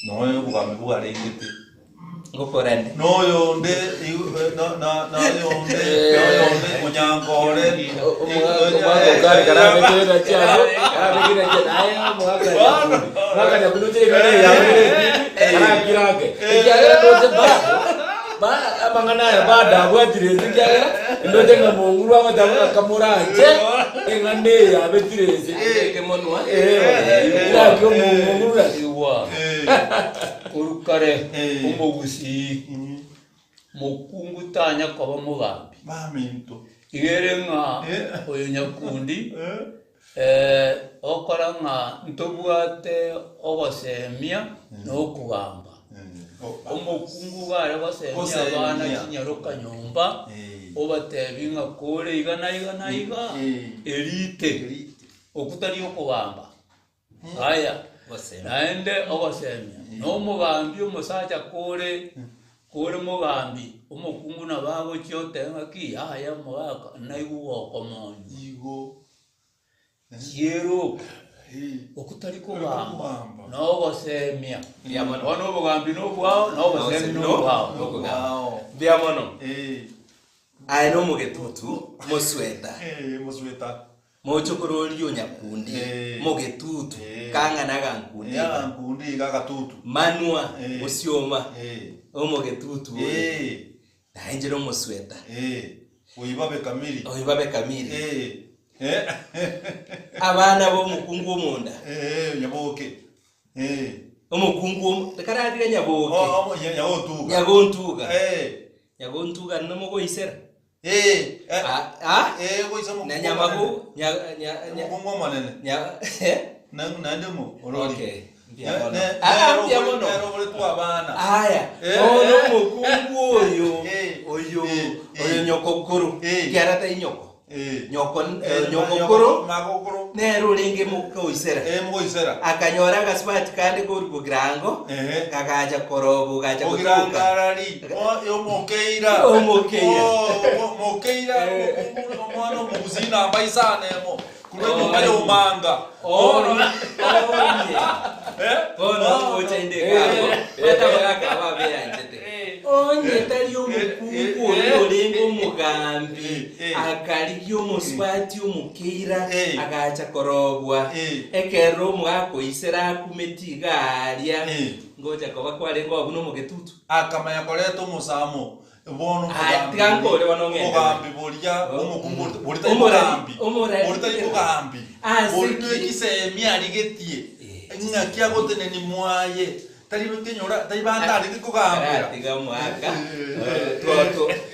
Noyo obogambi bwarengete. Ngokorane. Noyonde noyonde noyonde onyankore. Omogaka okare karabekere chiago, karabekere chia naye omogaka nyakundi. Omogaka nyakundi ochire kare yaye karakira ake. Ekiagera ndoche bado ba amang'ana aya bado abwatire ense ekiagera ndoche ng'a monguru agoteba ng'a kamoranche eng'ana eye yabetire ense. Abeke monwa. Eh, naki omonguru naki. Igwa, korwa kare omogusii, mokungu tanya koba mogambi. Baminto. Iga ere ng'a oyo nyakundi okora ng'a ntobwate ogosemia na okogamba. Omokungu iga are gosemia abana chinyaroka nyomba, obatebie ng'a kore iga na iga na iga, erite, okwo tari okogamba. Aya, naende ogosemia, na omogambi omosacha kore kore mogambi, omokungu nabo agochia oteba ng'aki yaya omogaka naigwe gokomonywa. Igo. Chiera oko, okwo tari kogamba, na ogosemia. Bono obogambi nobwao, na obosemi nobwao. Mbuya mono. Aye nomogetutu, mosweta. Mosweta. Mochokoro oria o nyakundi, mogetutu, kang'ana agankundi iga. Agankundi iga agatutu. Manwa, osioma, omogetutu oyo. Naye inche nomosweta. Oibabe kamiri. Oibabe kamiri. Abana b'omokungu omonda. Nyaboke. Omokungu omo karatiga nyaboke. Nyagontuga. Nyagontuga. Nyagontuga nomogoisera. Ah, ah. Na nyamagu nya nya nya Omokungu omonene. nya Naende mo orori. Okay. Mbuya mono. Ah, mbuya mono. Nere oboretwe abana. Aya, bono omokungu oyo oyo oyo nyokokoro ekiagera tari nyoko nyoko nyokokoro Magokoro. nere orenge mokoisera Mogoisera. akanyora agasubati kande korwa bogirango kagacha koroba ogacha gotuka Ogirangarari. Omokeira. Omokeira. Mokeira omokungu omwana omogusii namba isano emo. Korwa enyomba ya omanga. Onye bono ogocha inde iga abwo, abagaka aba abeanchete. Onye tari omokungu oria orenge omogambi. Omogambi akarigia omosubati omokeira, agacha korobwa. Ekero omogaka oisera akumeti iga aaria, ngocha koba kwarenge oo buna omogetutu. Akamanya koreta omosamo bono Aya, tiga nkore bono ng'ende. omogambi boria omokungu boria tari Omorari- mogambi omorari- boria tari mogambi Ase boria ki? nekisemi arigetie ng'aki agoteneni mwaye Tari kenyora, tari banto arenge kogambera. Tiga omwaka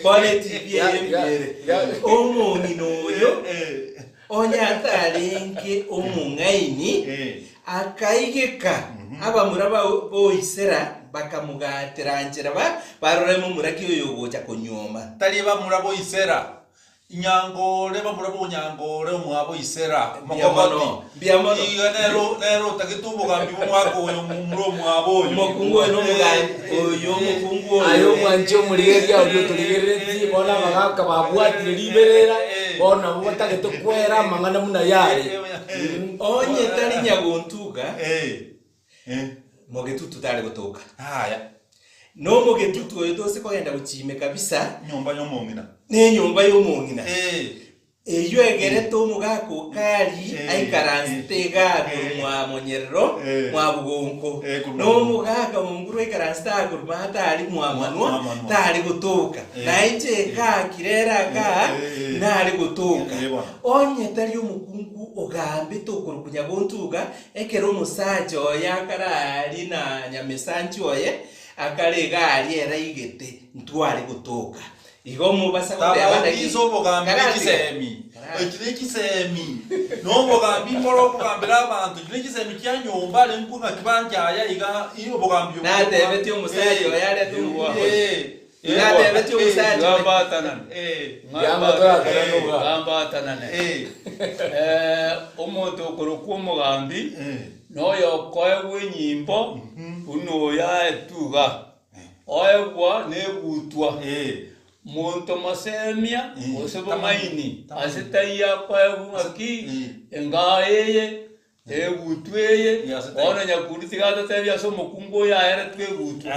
bono etibi eye mbiere omong'ina oyo onye atarenge omong'aini akaigeka abamura boisera bakamogatera nchera barore momura ki oyo ogocha konyuoma. Tari bamura boisera Nyankore bamura bonyankore omwabo Isera Mbuya mono, mokogoti. mbuya mono. Iga nero nero otagete obogambi bw'omwaka oyo momura omwabo oyo. Omokungu oyo nomogambi oyo omokungu oyo. Aye omwanche omorigereria oria otorigereretie, bono abagaaka babwatire riberera, bono nabwo batagete kwera amang'ana buna yare. Onye tari nyagontuga, mogetutu tare gotoka. Yaya. Na omogetutu oyo tose kogenda gochia ime kabisa. Enyomba y'omong'ina. Nenyomba y'omong'ina. Eyio egerete omogaka o Kari aikaransete igaa korwa mwa monyerero mwa bogonko, na omogaka monguru aikaransete aa korwa maate aria mwa manwa, tare gotoka. Na inche igaa kirere aka nare gotoka. Onye tari omokungu ogambete okorokwa Nyagontuga, Ekero omosacha oye akare aaria na nyamesanchu oye, akare iga aaria ere aigete, ntware gotoka. Igo mobasa goteba naki- Tabautisa obogambi ne Karatiga. chisemi. Echi ne chisemi. Na obogambi mbore okogambera abanto. Echi ne chisemi chia nyomba are nkwe ng'aki banche aya iga i obogambi obo. Natebetie omosacha oye arete omokungu oye. Eh, Natebetie omosacha oye. Gambatanane. eh, Yanga toratanane obogambi. Gambatanane. eh, Omonto okorokwa omogambi eh. noyo okoegwa enyimbo buna oyo aetwe iga, oegwa negutwa. Monto mosemia gose bong'aini ase taiyo akoegwa ng'aki engao eye Egutwa eye, bono nyakundi tiga atotebie ase omokungu oyo aeretwe egutwa.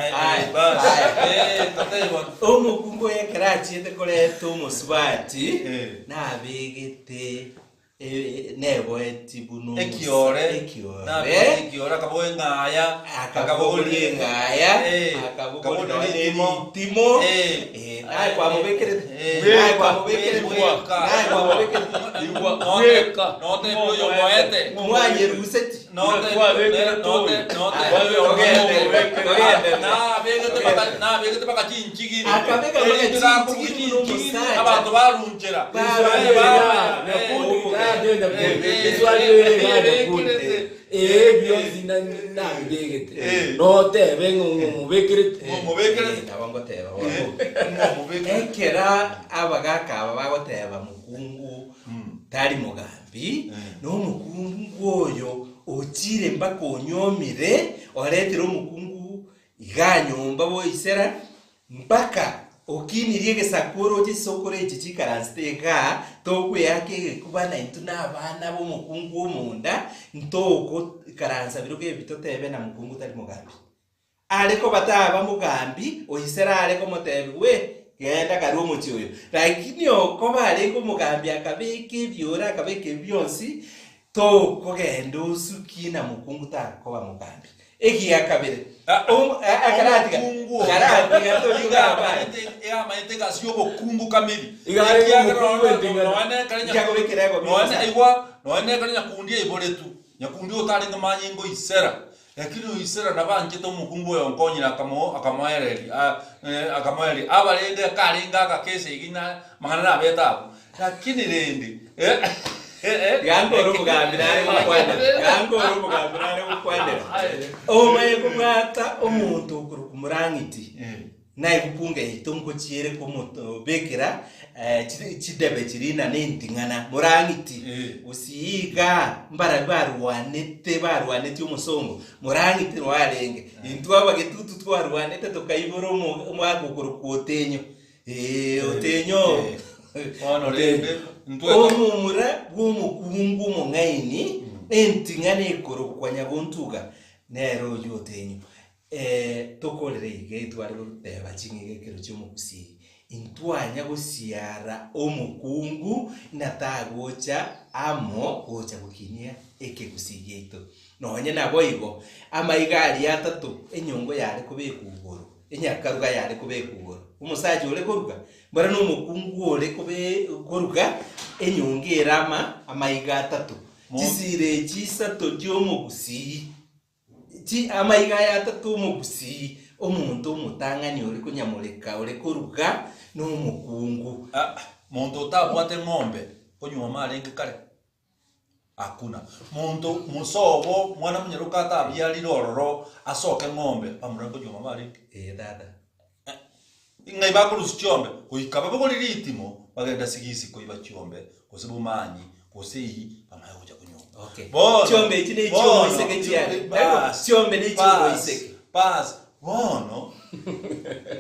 Omokungu oyo ekero achiete koreta omosubati, nabegete neboeti buna omosa- Ekiore, ekiore, nabegete ekiore, akabogoria eng'aya, akabogoria eng'aya, akabogoria nonya ne ritimo, naye kwamobekerete, naye kwamobekerete, naye kwamobekerete. Igwa bweka Notebi oyo omoete. Mwanyeruseti. Nabegete mpaka chinchigiri. Akabeka mpaka Erinde nakobugia chinchigiri buna chinchigiri, omosacha. abanto barunchera. Ee, bionsi nabibegete notebe ng'a ng'omobekerete. Ng'omobekerete. Nabo ngoteba bono. Ekero abagaka aba bagoteba mokungu tari mogambi, na omokungu oyo ochire mpaka onyomire, oretire omokungu igaa nyomba boisera, mpaka okinirie egesaku oroche chisokoro echi chikaransete igaa, tokweaka egekuba naintwe na abana b'omokungu omonda, ntogoikaransa birogo ebi totebe na mokungu tari mogambi. Are koba taba mogambi, oisere are komotebia, We, genda karue omochie oyo. Lakini okoba arenge omogambi akabeka ebiore, akabeka ebi bionsi, tokogenda osukie na mokungu takoba mogambi. Egia kabere, karatiga, karatiga tori gamba. Amanyete egasi y'obokungu kamiri. Iga arenge omokungu enting'ana. Nkiagobekera egobi Nonya igwa, nonya ekero nyakundi aiboretwe, nyakundi otarenge manyinga oisera, Lakini oisera nabanchete omokungu oyo onkonyire akamo akamoereria akamoereria abarende karenge agaka esegi na amang'ana nabete abwo. Lakini rende Tiga nkore omogambi nare gokwanera, tiga nkore omogambi nare gokwanera. Omanye kobwata omonto okorokwa Murang'iti. Na ebukunga yaito ngochiere komobekera chidebe chiria na nenting'ana, morang'iti gusii igaa mbarabwo barwanete barwanetie omosongo, morang'iti noo arenge. Intwe abagetutu twarwanete tokaibora omo omwaka okorokwa Otenyo, eeh Otenyo Bono rende intwe Omomura bw'omokungu omong'aini, enting'ana ekorokwa Nyagontuga, nere oyio Otenyo. Tokorere iga etware goteba ching'ige ekero chi'omogusii. Intwanya gosiara omokungu na tagocha amo gocha gokinia ekegusii giaito. Nonye naboigo, amaiga aria atato enyongo yare kobekwa igoro, enyakaruga yare kobekwa igoro. Omosacha ore koruga, mbora na omokungu ore kobe koruga enyongo ere ama amaiga atato. Chisira echi isato chi'omogusii. Chi amaiga aya atato omogusii, omonto omotang'ani ore konyamoreka ore koruga nomokungu. Ah, monto otabwate ng'ombe konyuoma arenge kare? Hakuna. Monto mosobo mwana monyaroka atabiarire ororo asoke ng'ombe, bamura nkonyuoma barenge? Ee tata. Ng'ai bakorusia chiombe? Goika babogori ritimo bagenda sigisi koiba chiombe, gose bomanyi, gose eyio, bamanye gocha konyuoma. Okay. Bono, Chiombe echi ne bono, chi'omoiseke chiare. bas, Chiombe ne bas, chi'omoiseke. bas, bono,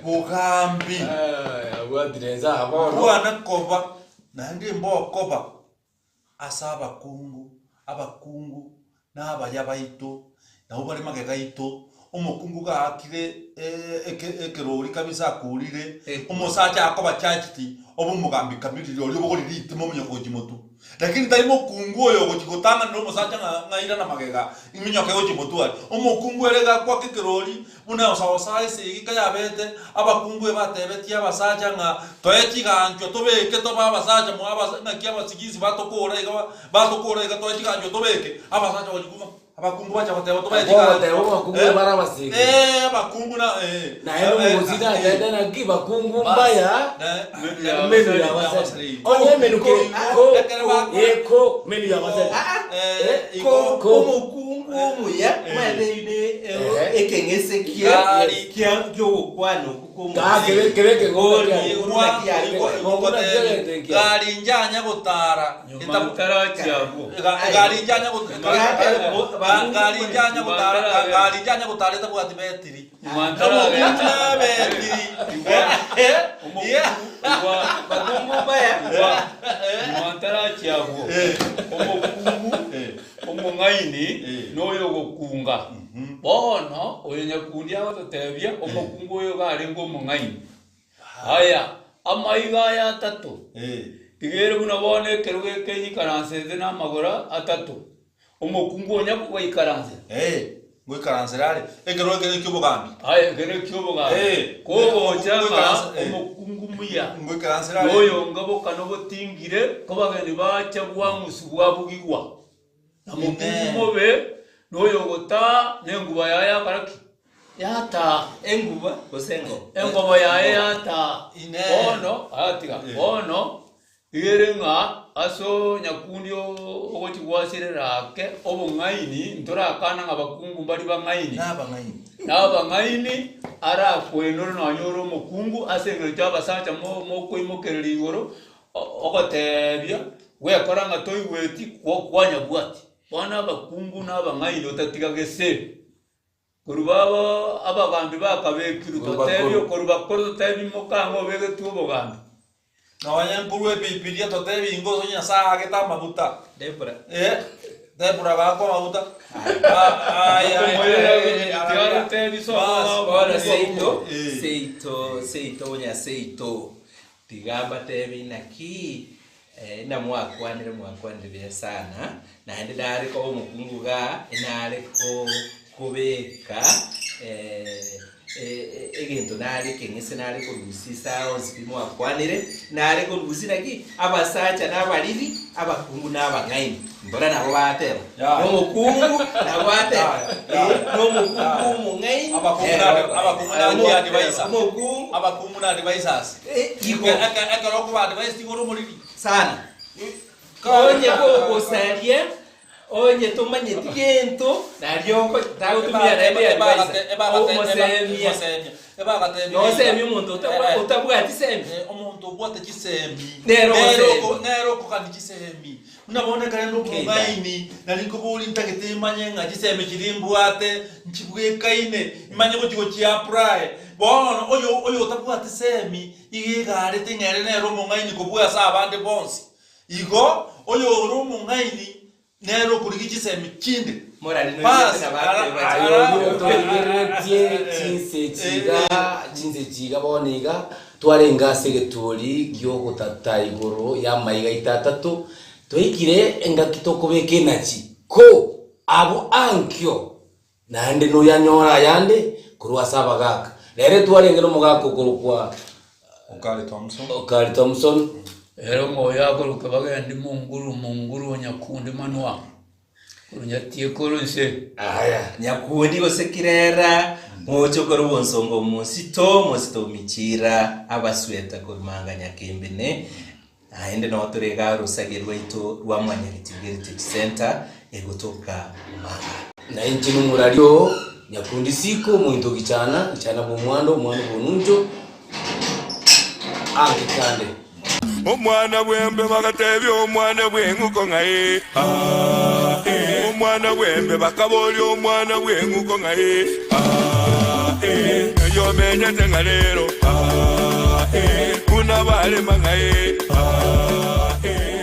bogambi Abwatire nse aa bono. bwana koba, naende mbokoba ase abakungu, abakungu na abaya baito, nabwo bare magega aito, omokungu gaakire ekerori kabisa akurire, omosacha akoba charged, obe omogambi kamiri rirorio obogori ritimo omonye gochia motwe. Lakini tari mokungu oyo ogochia gotang'anera omosacha ng'a ng'a irana magega, iminyoke gochia motwe aria. Omokungu ere iga akwaka ekerori, Buna osagosaga esegi kayabete, abakungu ebatebetie abasacha ng'a toe chiganchwa tobeke tobe abasacha mwa abasa ng'aki abasigisi batokora iga batokora iga toe chiganchwa tobeke, abasacha bachia abakungu bacha goteba tobae Abwo ogoteba chiganchwa abakungu eh, bare abasegi. eh, abakungu na eh, Naende eh, omogusii eh, natebete naki bakungu mbaya Menu ya menu ya abasani. abasani. Onye emenu ke ko ko menu ya abasani. Eh, Ko igo Ko. omokungu omuya omanyete ne ekeng'ese kia Gari. kia ki'ogokwana okwo Gaa kebe kebe kegori Igwa- Gari njanya gotara Nyuma ntarachi abwo. Gari njanya gari njanya gotara gari njanya gotara etabwati betiri. Nyuma ntaragenda. Betiri. Bakungu mbaya. Nyuma ntarachi abwo. Omokungu omong'aini noyo ogokunga. Bono oyo nyakundi agototebia omokungu oyo iga arenge omong'aini. Aya, amaiga aya atato, iga ere buna bono ekerogo eke nyikaransete namagoro atato, omokungu onya goikaransa. Ngoikaransera are ekerogo ekere eki'obogambi. Aya, ekero eki'obogambi. Kogocha ng'a omokungu muya, Ngoikaransera are. noyonga bokana obotingire, kobageni bacha bwang'usu bwabugigwa. Na mokungu mobe noyogotaa nenguba yaye yakora ki? Yataa. Enguba gose engobo? Engobo yaye yataa. Bono, aya tiga, bono iga ere ng'a ase onyakundi ogochia gwasirera ake obong'aini, ntorakana ng'a abakungu mbari bang'aini. Nabang'aini arakwenore nonye ore omokungu ase engencho abasacha mokoimokereria igoro Ogoteebia, Gwekora ng'a toigweti kwanyabwati. Bono abakungu na abang'aini otatiga gese. Korwa baba abagambi bakabekirwe, totebie korwa bakoro totebie moka ng'a obegetwe obogambi. Nonya nkorwa Ebibilia totebie ingo ase Nyasae aagete amaguta. Debora. Eh, Debora agaakwa amaguta. Bono seito, seito, seito, onya seito. Tiga mbateebie inaki inamwakwanire, mwakwanire buya sana, naende nare koba omokungu igaa, nare kobeka egento nare ekeng'ese nare korusia ase onsi pi mwakwanire, nare korusia naki abasacha na abariri, abakungu na abang'aini. Mbora nabo bateba, na omokungu nabo ateba, na omokungu omong'aini omokungu abakungu na advisors igo ekero okoba advise tiga ore omoriri sana. Onye kogosaria onye tomanyeti gento nario tagotumia naende advisor omosemia Nosemia omonto otabwati semi. Omonto obwate chisemi Nere ogosemi. nere okogania chisemi. Buna bono ekero rende omong'aini, nari nkoboria ntagete imanye ng'a chisemi chiria mbwate nchibwekaine, imanye gochia gochiapply. Bono oyo oyo otabwati semi, iga egarete ng'a ere nere omong'aini kobua ase abande bonsi. Igo, oyo ore omong'aini nere okorigia chisemi chinde. Morari noigwete Bas, na ara bateba ara Aye oria otorigereretie chinse echi iga, chinse echi iga bono iga. Twarenge ase egetwori gi'ogotata igoro y'amaiga aito atato, twaikire engaki tokobeka enachi, ko abwo ankio naende noyanyore ayande korwa ase abagaaka. Rero twarenge nomogaka okorokwa Okari Thompson. Okari Thompson. Ere omoyo akoroka bagende monguru monguru o nyakundi manwa. Korwa nyatie korwa inse. Aya. Nyakundi gose kirera, moche korwa bonsongo omosito, omosito omichira, abasweta korwa manga nyakembene, naende noo tore igaa orosage rwaito rwa Mwanyagetinga Heritage Centre egotoka Manga. Na inche nomorari oo, Nyakundi isiko, omonto gichana, gichana bw'omwando, omwando bw'onuncho, ange kande. Omwana bw'embe bagatebia omwana bw'eng'uko ng'a ee, aa, ee. Omwana bw'embe bakaboria omwana bw'eng'uko ng'a ee, aa, ee. Ng'ai omenyete ng'a rero, aa, ee. Buna barema ng'a ee, aa, ee.